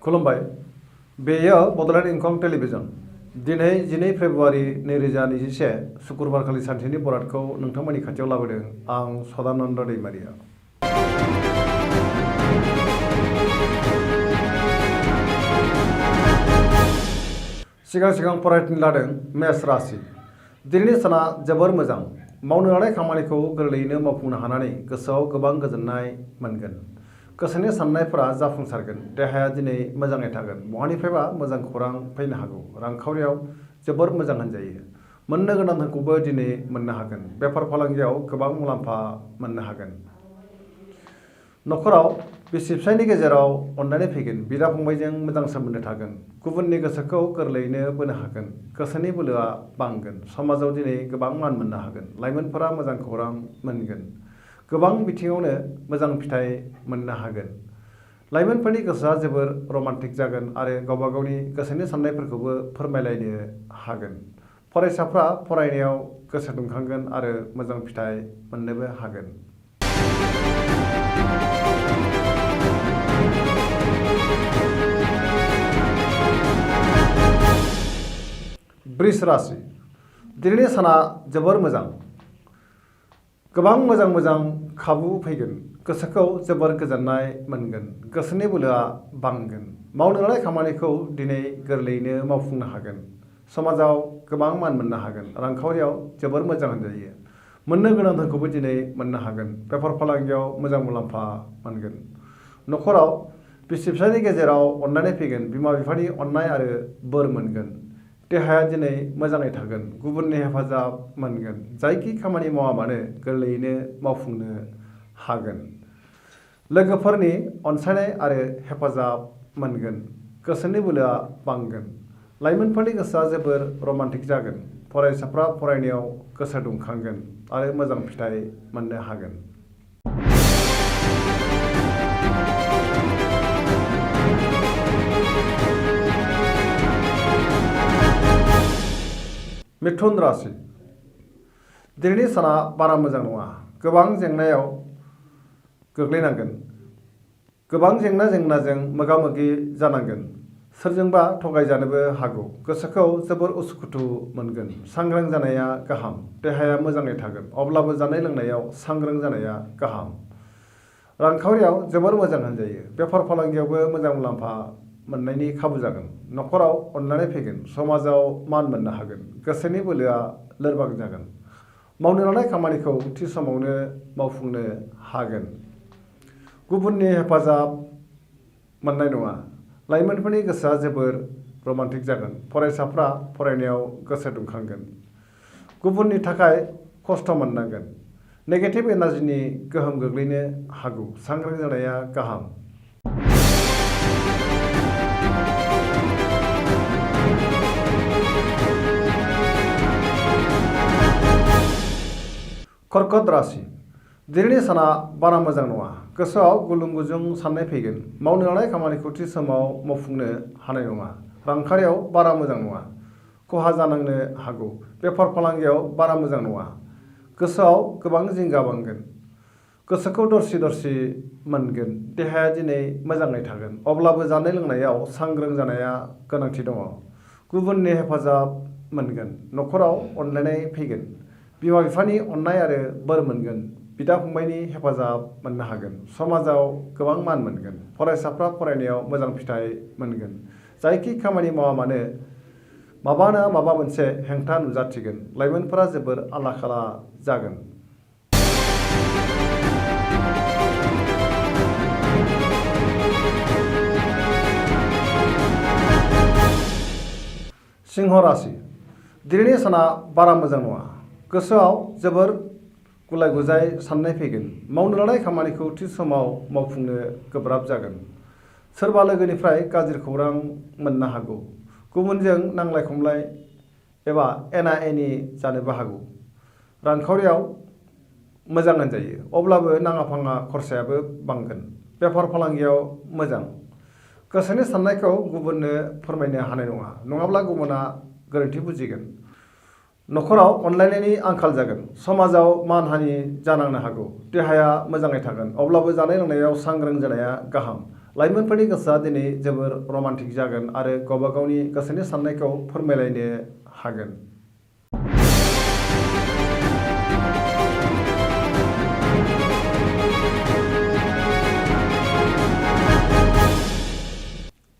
खुलुमबाय। बेयो बड'लेण्ड इंखं टेलिभिजन। दिनै 12 फेब्रुवारि 2021 शुक्रबारखालि सानसेनि बरादखौ नोंथांमोननि खाथियाव लाबोदों आं सदानन्द दैमारिया। सिगां फरायथिनो लादों मेष राशि। दिनैनि साना जोबोर मोजां। मावनो लानाय खामानिखौ गोरलैयैनो मावफुंनो हानानै गोसोआव गोबां गोजोननाय मोनगोन। गोसोनि साननायफोरा जाफुंसारगोन। देहाया दिनै मोजाङै थागोन। बहानिफ्रायबा मोजां खौरां फैनो हागौ। रांखावरियाव जोबोर मोजां होनजायो। मोननो गोनांखौबो दिनै मोननो हागोन। बेफार फालांगियाव गोबां मुलाम्फा मोननो हागोन। न'खराव बिसि फिसायनि गेजेराव अनलायनाय फैगोन। बिदा फंबायजों मोजां सोमोन्दो थागोन। गुबुननि गोसोखौ गोरलैयैनो बोनो हागोन। गोसोनि बोलोआ बांगोन। समाजाव दिनै गोबां मान मोननो हागोन। लाइमोनफोरा मोजां खौरां मोनगोन। गोबां बिथिङावनो मोजां फिथाइ मोननो हागोन। लाइमोनफोरनि गोसोआ जोबोर रमान्टिक जागोन आरो गावबा गावनि गोसोनि साननायफोरखौबो फोरमायलायनो हागोन। फरायसाफ्रा फरायनायाव गोसो दुंखांगोन आरो मोजां फिथाइ मोननोबो हागोन। वृष राशि। दिनैनि साना जोबोर मोजां। गोबां मोजां खाबु फैगोन। गोसोखौ जोबोर गोजोननाय मोनगोन। गोसोनि बोलोआ बांगोन। मावनो लानाय खामानिखौ दिनै गोरलैयैनो मावफुंनो हागोन। समाजाव गोबां मान मोननो हागोन। रांखावरियाव जोबोर मोजां होनजायो। मोननो गोनांखौबो दिनै मोननो हागोन। बेफार फालांगियाव मोजां मुलाम्फा मोनगोन। न'खराव बिसि फिसायनि गेजेराव अनलायनाय फैगोन। बिमा बिफानि अननाय आरो बोर मोनगोन। देहाया दिनै मोजाङै थागोन। गुबुननि हेफाजाब मोनगोन। जायखि खामानि मावा मानो गोरलैयैनो मावफुंनो हागोन। लोगोफोरनि अनसायनाय आरो हेफाजाब मोनगोन। गोसोनि बोलोआ बांगोन। लाइमोनफोरनि गोसोआ जोबोर रमान्टिक जागोन। फरायसाफ्रा फरायनायाव गोसो दुंखांगोन आरो मोजां फिथाइ मोननो हागोन। मिथुन राशि। दिनैनि साना बारा मोजां नङा। गोबां जेंनायाव गोग्लैनांगोन। गोबां जेंनाजों मोगा मोगि जानांगोन। सोरजोंबा थगायजानोबो हागौ। गोसोखौ जोबोर उसुखुथु मोनगोन। सांग्रां जानाया गाहाम। देहाया मोजाङै थागोन। अब्लाबो जानाय लोंनायाव सांग्रां जानाया गाहाम। रांखावरियाव जोबोर मोजां होनजायो। बेफार फालांगियावबो मोजां मुलाम्फा मोननायनि खाबु जागोन। न'खराव अनलायनाय फैगोन। समाजाव मान मोननो हागोन। गोसोनि बोलोआ लोरबां जागोन। मावनो लानाय खामानिखौ थि समावनो मावफुंनो हागोन। गुबुननि हेफाजाब मोननाय नङा। लाइमोनफोरनि गोसोआ जोबोर रमान्टिक जागोन। फरायसाफ्रा फरायनायाव गोसो दुंखांगोन। गुबुननि थाखाय खस्थ' मोननांगोन। नेगेटिभ एनार्जिनि गोहोम गोग्लैनो हागौ। सांग्रां जानाया गाहाम। कर्कट राशि। दिनैनि साना बारा मोजां नङा। गोसोआव गुलुं गुजुं साननाय फैगोन। मावनो लानाय खामानिखौ थि समाव मावफुंनो हानाय नङा। रांखावरियाव बारा मोजां नङा। खहा जानांनो हागौ। बेफार फालांगियाव बारा मोजां नङा। गोसोआव गोबां जिंगा बांगोन। गोसोखौ दरसि मोनगोन। देहाया दिनै मोजाङै थागोन। अब्लाबो जानाय लोंनायाव सांग्रां जानाया गोनांथि दङ। गुबुननि हेफाजाब मोनगोन। न'खराव अनलायनाय फैगोन। बिमा बिफानि अननाय आरो बोर मोनगोन। बिदा फंबायनि हेफाजाब मोननो हागोन। समाजाव गोबां मान मोनगोन। फरायसाफ्रा फरायनायाव मोजां फिथाइ मोनगोन। जायखि खामानि मावा मानो माबा नङा माबा मोनसे हेंथा नुजाथिगोन। लाइमोनफोरा जोबोर आला खाला जागोन। सिंह राशि। दिनैनि साना बारा मोजां नङा। गोसोआव जोबोर गुलाय गुजाय साननाय फैगोन। मावनो लानाय खामानिखौ थि समाव मावफुंनो गोब्राब जागोन। सोरबा लोगोनिफ्राय गाज्रि खौरां मोननो हागौ। गुबुनजों नांलाय खमलाय एबा एना एनि जानोबो हागौ। रांखावरियाव मोजां होनजायो। अब्लाबो नाङा फाङा खरसायाबो बांगोन। बेफार फालांगियाव मोजां। गोसोनि साननायखौ गुबुननो फोरमायनो हानाय नङा। नङाब्ला गुबुना गोरोन्थि बुजिगोन। न'खराव अनलायनायनि आंखाल जागोन। समाजाव मानहानि जानांनो हागौ। देहाया मोजाङै थागोन। अब्लाबो जानाय लोंनायाव सांग्रां जानाया गाहाम। लाइमोनफोरनि गोसोआ दिनै जोबोर रमान्टिक जागोन आरो गावबा गावनि गोसोनि साननायखौ फोरमायलायनो हागोन।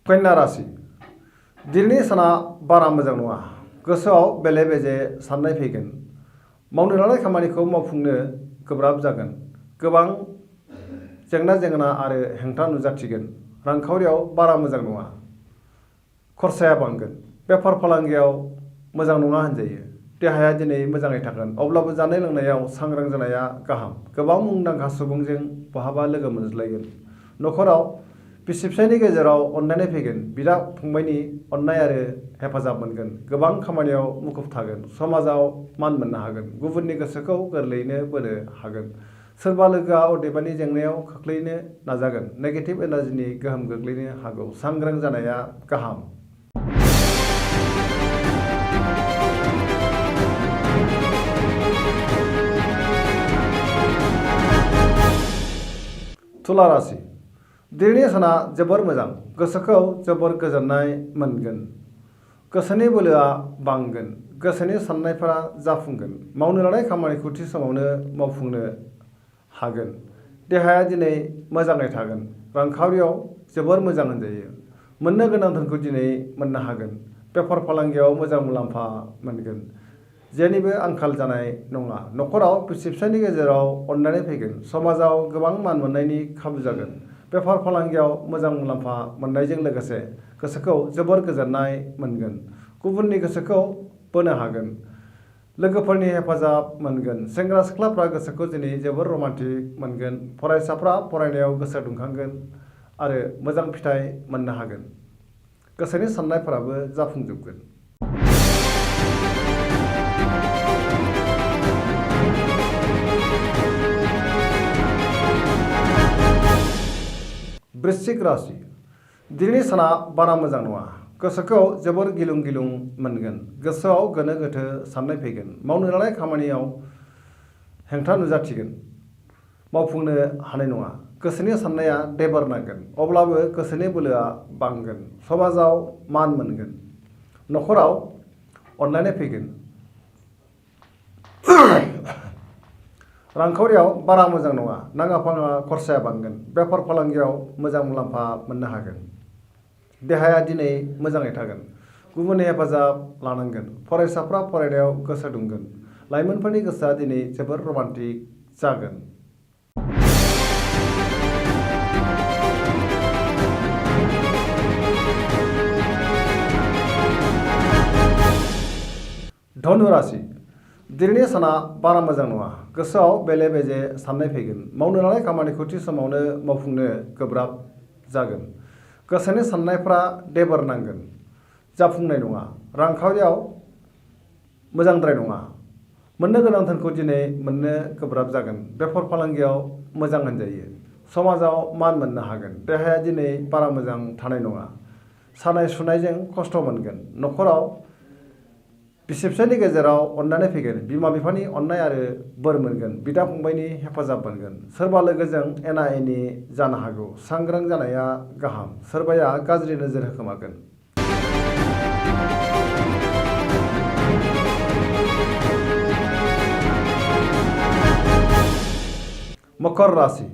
कन्या राशि दिनैनि साना बारा मोजां नङा। गोसोआव बेले बेजे साननाय फैगोन। मावनो लानाय खामानिखौ मावफुंनो गोब्राब जागोन। गोबां जेंना जेंना आरो हेंथा नुजाथिगोन। रांखावरियाव बारा मोजां नङा। खरसाया बांगोन। बेफार फालांगियाव मोजां नङा होनजायो। देहाया दिनै मोजाङै थागोन, अब्लाबो जानाय लोंनायाव सांग्रां जानाया गाहाम। गोबां मुंदांखा सुबुंजों बहाबा लोगो मोनज्लायगोन। न'खराव बिसि फिसायनि गेजेराव अनलायनाय फैगोन। बिदा फंबायनि अननाय आरो हेफाजाब मोनगोन। गोबां खामानियाव मुखुब थागोन। समाजाव मान मोननो हागोन। गुबुननि गोसोखौ गोरलैयैनो बोनो हागोन। सोरबा लोगोआ अदेबानि जेंनायाव खोख्लैनो नाजागोन। नेगेटिभ एनार्जिनि गोहोम गोग्लैनो हागौ। सांग्रां जानाया गाहाम। तुला राशि दिनैनि साना जोबोर मोजां। गोसोखौ जोबोर गोजोननाय मोनगोन। गोसोनि बोलोआ बांगोन। गोसोनि साननायफोरा जाफुंगोन। मावनो लानाय खामानिखौ थि समावनो मावफुंनो हागोन। देहाया दिनै मोजाङै थागोन। रांखावरियाव जोबोर मोजां होनजायो। मोननो गोनां धोनखौ दिनै मोननो हागोन। बेफार फालांगियाव मोजां मुलाम्फा मोनगोन। जेनिबो आंखाल जानाय नङा। न'खराव बिसि फिसायनि गेजेराव अनलायनाय फैगोन। समाजाव गोबां मान मोननायनि खाबु जागोन। बेफार फालांगियाव मोजां मुलाम्फा मोननायजों लोगोसे गोसोखौ जोबोर गोजोननाय मोनगोन। गुबुननि गोसोखौ बोनो हागोन। लोगोफोरनि हेफाजाब मोनगोन। सेंग्रा सिख्लाफ्रा गोसोखौ दिनै जोबोर रमान्टिक मोनगोन। फरायसाफ्रा फरायनायाव गोसो दुंखांगोन आरो मोजां फिथाइ मोननो हागोन। गोसोनि साननायफोराबो जाफुंजोबगोन। वृश्चिक राशि दिनैनि साना बारा मोजां नङा। गोसोखौ जोबोर गिलुं गिलुं मोनगोन। गोसोआव गोनो गोथो साननाय फैगोन। मावनो लानाय खामानियाव हेंथा नुजाथिगोन। मावफुंनो हानाय नङा। गोसोनि साननाया देबार नांगोन, अब्लाबो गोसोनि बोलोआ बांगोन। समाजाव मान मोनगोन। न'खराव अनलायनाय फैगोन। रांखावरियाव बारा मोजां नङा। नाङा फाङा खरसाया बांगोन। बेफार फालांगियाव मोजां मुलाम्फा मोननो हागोन। देहाया दिनै मोजाङै थागोन। गुबुननि हेफाजाब लानांगोन। फरायसाफ्रा फरायनायाव गोसो दुंगोन। लाइमोनफोरनि गोसोआ दिनै जोबोर रमान्टिक जागोन। धनु राशि दिनैनि साना बारा मोजां नङा। गोसोआव बेले बेजे साननाय फैगोन। मावनो लानाय खामानिखौ थि समावनो मावफुंनो गोब्राब जागोन। गोसोनि साननायफ्रा देबार नांगोन, जाफुंनाय नङा। रांखावरियाव मोजांद्राय नङा। मोननो गोनां धोनखौ दिनै मोननो गोब्राब जागोन। बेफार फालांगियाव मोजां होनजायो। समाजाव मान मोननो हागोन। देहाया दिनै बारा मोजां थानाय नङा। सानाय सुनायजों खस्थ' मोनगोन। न'खराव बिसि फिसायनि गेजेराव अनलायनाय फैगोन। बिमा बिफानि अननाय आरो बोर मोनगोन। बिदा फंबायनि हेफाजाब मोनगोन। सोरबा लोगोजों एना एनि जानो हागौ। सांग्रां जानाया गाहाम। सोरबाया गाज्रि नोजोर होखोमागोन। मकर राशि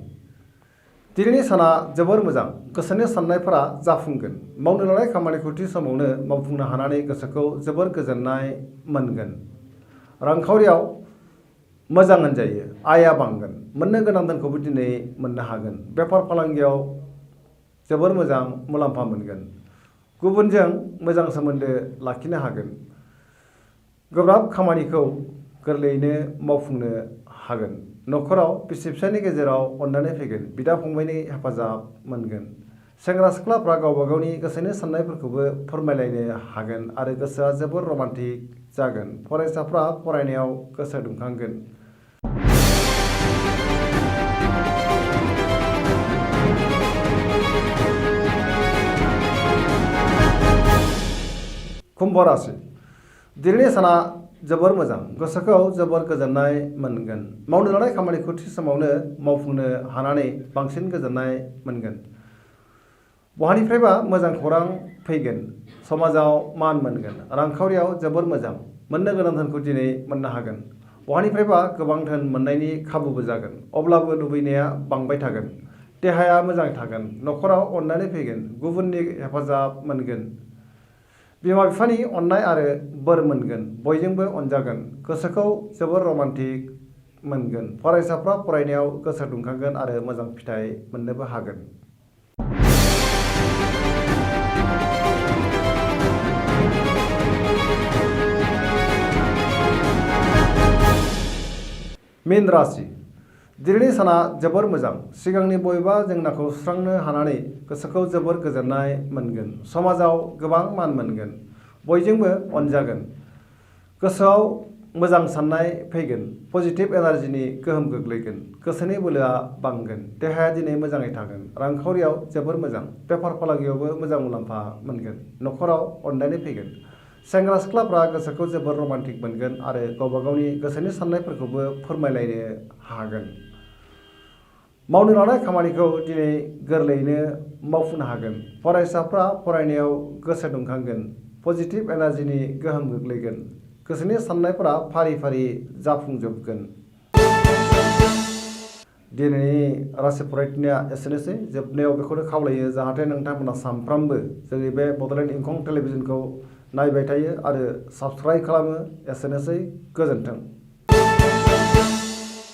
दिनैनि साना जोबोर मोजां। गोसोनि साननायफोरा जाफुंगोन। मावनो लानाय खामानिखौ थि समावनो मावफुंनो हानानै गोसोखौ जोबोर गोजोननाय मोनगोन। रांखावरियाव मोजां होनजायो। आयआ बांगोन। मोननो गोनां धोनखौबो दिनै मोननो हागोन। बेफार फालांगियाव जोबोर मोजां मुलाम्फा मोनगोन। गुबुनजों मोजां सोमोन्दो लाखिनो हागोन। गोब्राब खामानिखौ गोरलैयैनो मावफुंनो हागोन। न'खराव बिसि फिसायनि गेजेराव अनलायनाय फैगोन। बिदा फंबायनि हेफाजाब मोनगोन। सेंग्रा सिख्लाफ्रा गावबा गावनि गोसोनि साननायफोरखौबो फोरमायलायनो हागोन आरो गोसोआ जोबोर रमान्टिक जागोन। फरायसाफ्रा फरायनायाव गोसो दुंखांगोन। कुम्भ राशि दिनैनि साना जोबोर मोजां। गोसोखौ जोबोर गोजोननाय मोनगोन। मावनो लानाय खामानिखौ थि समावनो मावफुंनो हानानै बांसिन गोजोननाय मोनगोन। बहानिफ्रायबा मोजां खौरां फैगोन, समाजाव मान मोनगोन, रांखावरियाव जोबोर मोजां, मोननो गोनां धोनखौ दिनै मोननो हागोन। बहानिफ्रायबा गोबां धोन मोननायनि खाबुबो जागोन, अब्लाबो लुबैनाया बांबाय थागोन। देहाया मोजां थागोन, न'खराव अननानै फैगोन, गुबुननि हेफाजाब मोनगोन, बिमा बिफानि अननाय आरो बोर मोनगोन, बयजोंबो अनजागोन, गोसोखौ जोबोर रमान्टिक मोनगोन। फरायसाफ्रा फरायनायाव गोसो दुंखांगोन आरो मोजां फिथाइ मोननोबो हागोन। मीन राशि, दिनैनि साना जोबोर मोजां। सिगांनि बबेबा जेंनाखौ सुस्रांनो हानानै गोसोखौ जोबोर गोजोननाय मोनगोन। समाजाव गोबां मान मोनगोन, बयजोंबो अनजागोन, गोसोआव मोजां साननाय फैगोन, पजिटिभ एनार्जिनि गोहोम गोग्लैगोन, गोसोनि बोलोआ बांगोन, देहाया दिनै मोजाङै थागोन, रांखावरियाव जोबोर मोजां, बेफार फालांगियावबो मोजां मुलाम्फा मोनगोन, न'खराव अनलायनाय फैगोन। सेंग्रा सिख्लाफ्रा गोसोखौ जोबोर रमान्टिक मोनगोन आरो गावबा गावनि गोसोनि साननायफोरखौबो फोरमायलायनो हागोन। मावनो लानाय खामानिखौ दिनै गोरलैयैनो मावफुंनो हागोन। फरायसाफ्रा फरायनायाव गोसो दुंखांगोन, पजिटिभ एनार्जिनि गोहोम गोग्लैगोन, गोसोनि साननायफोरा फारि फारि जाफुंजोबगोन। दिनैनि राशि फरायथिनाया एसेनोसै। जोबनायाव बेखौनो खावलायो जाहाथे नोंथांमोना सानफ्रामबो जोंनि बे बड'लेण्ड इंखं टेलिभिजनखौ नायबाय थायो आरो साबस्क्राइब खालामो। एसेनोसै, गोजोन्थों।